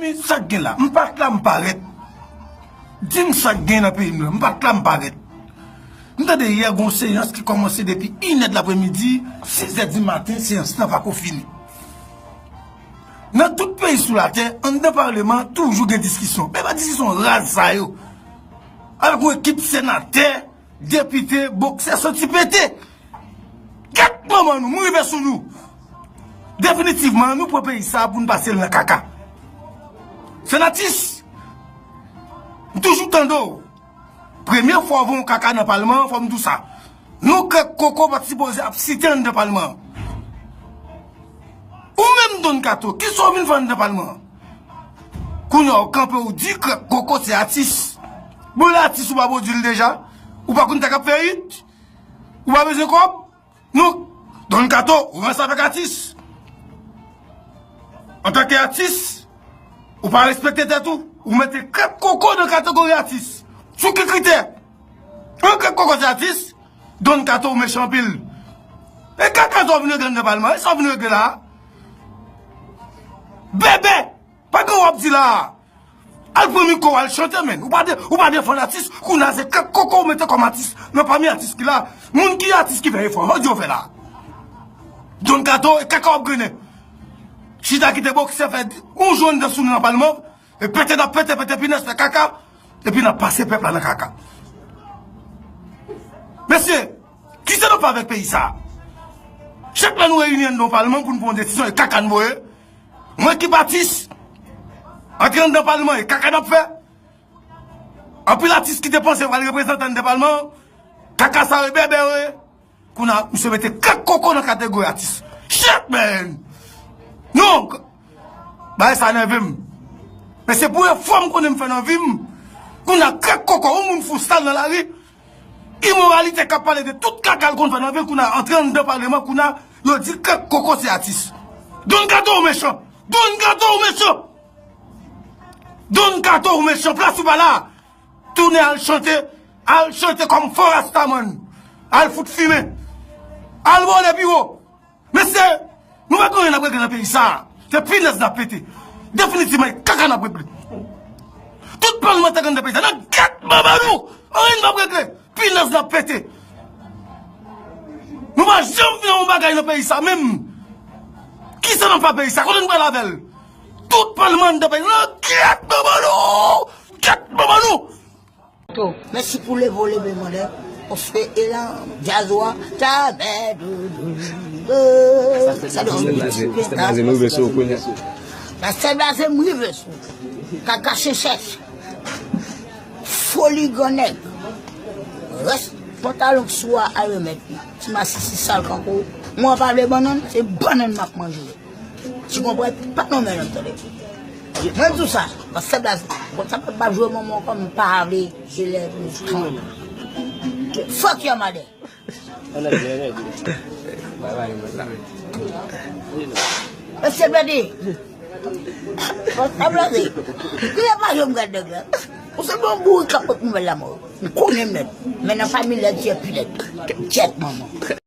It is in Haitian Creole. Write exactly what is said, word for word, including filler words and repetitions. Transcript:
Men sa k gen la, m pa t la, m parèt. Di m sa k gen nan peyi m nan, m pa t la, m parèt. M tande yè gon seyans ki kòmanse depi inè d lapremidi, sizè di maten, seyans lan pako fini. Nan tout peyi sou latè, anndan palman an toujou gen diskisyon. Men pa diskisyon raz sa yo. Avèk yon ekip senatè, depite, boksè santi pete. Gèt manman nou, m rive sou nou. Definitivman, nou pran peyi sa a pou n pase l nan kaka. Senatis, m toujou tande w. Premye fwa w voye yon kaka nan palman an, fò m di w sa. Non krèk koko pa t sipoze ap site anndan palman an. Ou menm Don Kato, kisa w vin fè anndan palman an? Kounye a w kanpe w di krèk koko se atis. Bon, lè atis ou pa pwodui l deja, ou pa konn sa k ap fè it? Ou pa bezwen kòb? Non, Don Kato, ou ranse avèk atis. Antanke atis, ou pa respekte tèt ou. Ou mete krèk koko nan kategori atis. Sou ki kritè? An krèk koko se atis, Don Kato ou mechan anpil. E kaka sa w vin regle anndan palman, e sa w vin regle la a? Bèbè, pa gen w ap di la a. Al pran mikwo w al chante, menn. Ou pa de, ou pa defann atis, kounye a se kèk koko ou mete kòm atis. Nan pami atis ki la, moun ki atis ki fè efò, jodi yo fè la. Don Kato, e kaka w ap grennen. Chita kite boksè fè yon jou anndan sou nou nan palman, e pete n ap pete, pete pinèz, fè kaka, epi n ap pase pèp la nan kaka. Mesye, kisa n ap fè avèk peyi sa a? Chak lè nou reyini anndan yon palman pou n pran yon desizyon, e kaka n voye. Yon ekip atis antre anndan palman, e kaka n ap fè. Anpil atis ki te panse yo pral reprezante anndan palman, kaka sa yo, e bèbè yo ye. Kounye a, misye mete kèk koko nan kategori atis. Shit, man! Non! Bagay sa nève m. Men se premye fwa m konnen m fè nan vi m. Kounye a, kèk koko, yon moun fou sal nan lari, imoralite k ap pale de tout kaka l konn fè nan vi l, kounye a, antre anndan palman, kounye a, yo di kèk koko se atis. Don Kato ou mechan! Don Kato ou mechan! Don Kato ou mechan! Plas ou pa la! Tounen al chante, al chante kòm fo rastaman. Al fout fimen. Al vole pi wo. Mesye, nou pa gen anyen n ap regle nan peyi sa a. Se pinèz n ap pete. Definitivman, e kaka n ap regle. Tout palmantè k anndan peyi sa a, nan gèt manman nou. Anyen n p ap regle. Pinèz n ap pete. Nou pa janm fè yon bagay nan peyi sa menm. Kisa n ap fè peyi sa? Kote n pral avè l? Tout palman anndan peyi sa, nan gèt manman nou. Gèt manman nou. Mèsi pou leve w leve mwen lè. Paske elan djaz ou a ta mèt ou. Sa dwe yon ti penta. Pastè Blaze m rive sou. Kaka chen chèch. Foli gran nèg. Rès pantalon k sou a al remèt li. Ti masisi sal kankou. Mwen pa vle bannann, se bannann m ap manje. Ti konprann, pa nonmen non tande. Mwen di w sa, pastè Blaze, bon, sa pèp ap jwe manman w kòm pa vle, se lè nou tan. Fuck your mother. Mesye Blaze, pastè Blaze, ki lè pa jwe m gad nèg la. Ou se bon bourik k ap pot nouvèl la mò. M konnen m nèt. Men nan fami lèd, se pi lèd. Tèt manman.